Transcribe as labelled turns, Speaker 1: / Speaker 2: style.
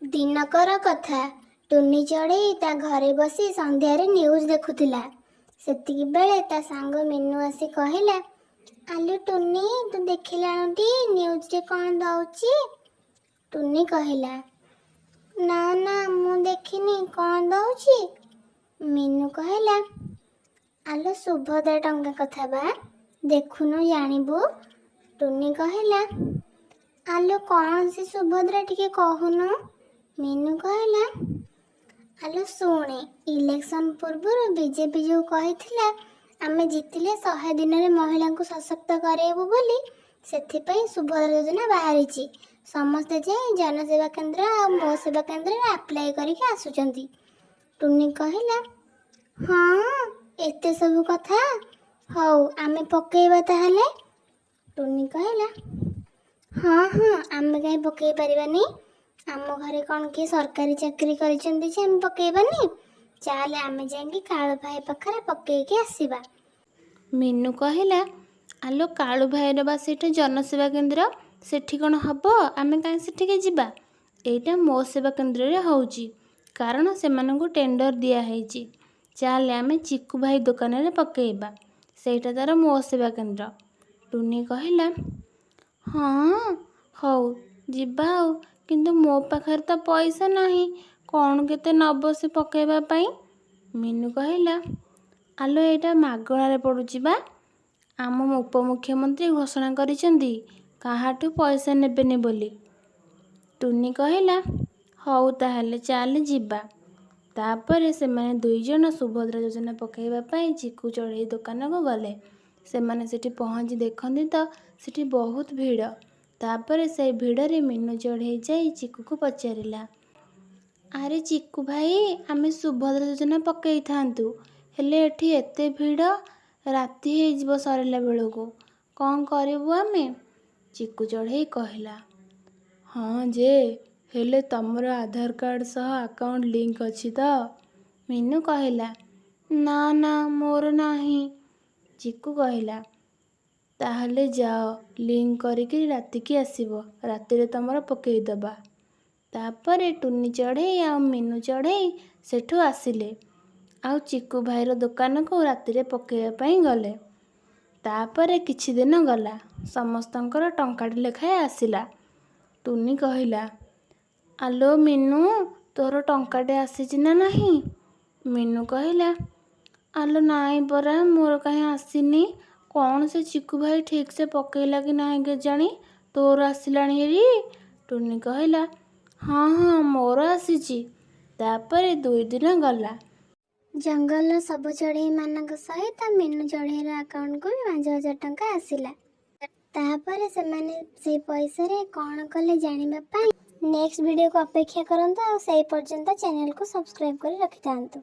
Speaker 1: ଦିନକର କଥା, ଟୁନି ଚଢ଼େଇ ତା ଘରେ ବସି ସନ୍ଧ୍ୟାରେ ନ୍ୟୁଜ୍ ଦେଖୁଥିଲା। ସେତିକି ବେଳେ ତା ସାଙ୍ଗ ମିନୁ ଆସି କହିଲା, ଆଲୋ ଟୁନି, ତୁ ଦେଖିଲାଣୁଟି ନ୍ୟୁଜ୍ରେ କ'ଣ ଦଉଛି? ଟୁନି କହିଲା, ନା ନା, ମୁଁ ଦେଖିନି, କ'ଣ ଦଉଛି? ମିନୁ କହିଲା, ଆଲୋ ସୁଭଦ୍ରା ଟଙ୍କା କଥା ବା, ଦେଖୁନୁ ଜାଣିବୁ। ଟୁନି କହିଲା, ଆଲୋ କ'ଣ ସେ ସୁଭଦ୍ରା, ଟିକେ କହୁନୁ। ମିନୁ କହିଲା, ଆଲୋ ଶୁଣେ, ଇଲେକ୍ସନ ପୂର୍ବରୁ ବିଜେପି ଯେଉଁ କହିଥିଲା ଆମେ ଜିତିଲେ 100 ଦିନରେ ମହିଳାଙ୍କୁ ସଶକ୍ତ କରାଇବୁ ବୋଲି, ସେଥିପାଇଁ ସୁଭଦ୍ରା ଯୋଜନା ବାହାରିଛି। ସମସ୍ତେ ଯାଇ ଜନସେବା କେନ୍ଦ୍ର ଆଉ ମୋ ସେବା କେନ୍ଦ୍ରରେ ଆପ୍ଲାଏ କରିକି ଆସୁଛନ୍ତି। ଟୁନି କହିଲା, ହଁ, ଏତେ ସବୁ କଥା, ହଉ ଆମେ ପକେଇବା ତାହେଲେ। ଟୁନି କହିଲା, ହଁ, ଆମେ କାହିଁ ପକେଇ ପାରିବାନି? ଆମ ଘରେ କ'ଣ କିଏ ସରକାରୀ ଚାକିରି କରିଛନ୍ତି ଯେ ଆମେ ପକେଇବାନି? ଚାଲେ, ଆମେ ଯାଇକି କାଳୁ ଭାଇ ପାଖରେ ପକେଇକି ଆସିବା।
Speaker 2: ମିନୁ କହିଲା, ଆଲୋ କାଳୁ ଭାଇର ବା ସେଇଟା ଜନସେବା କେନ୍ଦ୍ର, ସେଠି କ'ଣ ହବ? ଆମେ କାହିଁ ସେଠିକି ଯିବା? ଏଇଟା ମୋ ସେବା କେନ୍ଦ୍ରରେ ହେଉଛି, କାରଣ ସେମାନଙ୍କୁ ଟେଣ୍ଡର ଦିଆହେଇଛି। ଚାଲେ, ଆମେ ଚିକୁ ଭାଇ ଦୋକାନରେ ପକେଇବା, ସେଇଟା ତାର ମୋ ସେବା କେନ୍ଦ୍ର। ଟୁନି କହିଲା, ହଁ, ହଉ ଯିବା ଆଉ, କିନ୍ତୁ ମୋ ପାଖରେ ତ ପଇସା ନାହିଁ, କ'ଣ କେତେ ନବ ସେ ପକେଇବା ପାଇଁ? ମିନୁ କହିଲା, ଆଲୋ ଏଇଟା ମାଗଣାରେ ପଡ଼ୁଛି ବା, ଆମ ଉପମୁଖ୍ୟମନ୍ତ୍ରୀ ଘୋଷଣା କରିଛନ୍ତି କାହାଠୁ ପଇସା ନେବେନି ବୋଲି। ଟୁନି କହିଲା, ହଉ ତାହେଲେ ଚାଲେ ଯିବା। ତାପରେ ସେମାନେ ଦୁଇଜଣ ସୁଭଦ୍ରା ଯୋଜନା ପକାଇବା ପାଇଁ ଚିକୁ ଚଢ଼େଇ ଦୋକାନକୁ ଗଲେ। ସେମାନେ ସେଠି ପହଞ୍ଚି ଦେଖନ୍ତି ତ ସେଠି ବହୁତ ଭିଡ଼। ତାପରେ ସେଇ ଭିଡ଼ରେ ମିନୁ ଚଢ଼େଇ ଯାଇ ଚିକୁକୁ ପଚାରିଲା, ଆରେ ଚିକୁ ଭାଇ, ଆମେ ସୁଭଦ୍ରା ଯୋଜନା ପକେଇଥାନ୍ତୁ, ହେଲେ ଏଠି ଏତେ ଭିଡ଼, ରାତି ହେଇଯିବ ସରିଲା ବେଳକୁ, କ'ଣ କରିବୁ ଆମେ? ଚିକୁ ଚଢ଼େଇ କହିଲା, ହଁ ଯେ, ହେଲେ ତମର ଆଧାର କାର୍ଡ଼ ସହ ଆକାଉଣ୍ଟ ଲିଙ୍କ ଅଛି ତ? ମିନୁ କହିଲା, ନା ନା, ମୋର ନାହିଁ। ଚିକୁ କହିଲା, ତାହେଲେ ଯାଅ, ଲିଙ୍କ କରିକି ରାତିକି ଆସିବ, ରାତିରେ ତମର ପକେଇଦେବା। ତାପରେ ଟୁନି ଚଢ଼େଇ ଆଉ ମିନୁ ଚଢ଼େଇ ସେଠୁ ଆସିଲେ ଆଉ ଚିକୁ ଭାଇର ଦୋକାନକୁ ରାତିରେ ପକେଇବା ପାଇଁ ଗଲେ। ତାପରେ କିଛି ଦିନ ଗଲା, ସମସ୍ତଙ୍କର ଟଙ୍କାଟେ ଲେଖାଏଁ ଆସିଲା। ଟୁନି କହିଲା, ଆଲୋ ମିନୁ, ତୋର ଟଙ୍କାଟେ ଆସିଛି ନା ନାହିଁ? ମିନୁ କହିଲା, ଆଲୋ ନାଇଁ ପରା, ମୋର କାହିଁ ଆସିନି। କ'ଣ ସେ ଚିକୁ ଭାଇ ଠିକ୍ ସେ ପକେଇଲା କି ନାହିଁ କେଜାଣି, ତୋର ଆସିଲାଣି ହେରି? ଟୁନି କହିଲା, ହଁ, ମୋର ଆସିଛି। ତାପରେ 2 ଦିନ ଗଲା।
Speaker 1: ଜଙ୍ଗଲର ସବୁ ଚଢ଼େଇମାନଙ୍କ ସହିତ ମିନୁ ଚଢ଼େଇର ଆକାଉଣ୍ଟକୁ ବି 5000 ଟଙ୍କା ଆସିଲା। ତାପରେ ସେମାନେ ସେଇ ପଇସାରେ କ'ଣ କଲେ ଜାଣିବା ପାଇଁ ନେକ୍ସଟ ଭିଡ଼ିଓକୁ ଅପେକ୍ଷା କରନ୍ତୁ ଆଉ ସେଇ ପର୍ଯ୍ୟନ୍ତ ଚ୍ୟାନେଲକୁ ସବସ୍କ୍ରାଇବ୍ କରି ରଖିଥାନ୍ତୁ।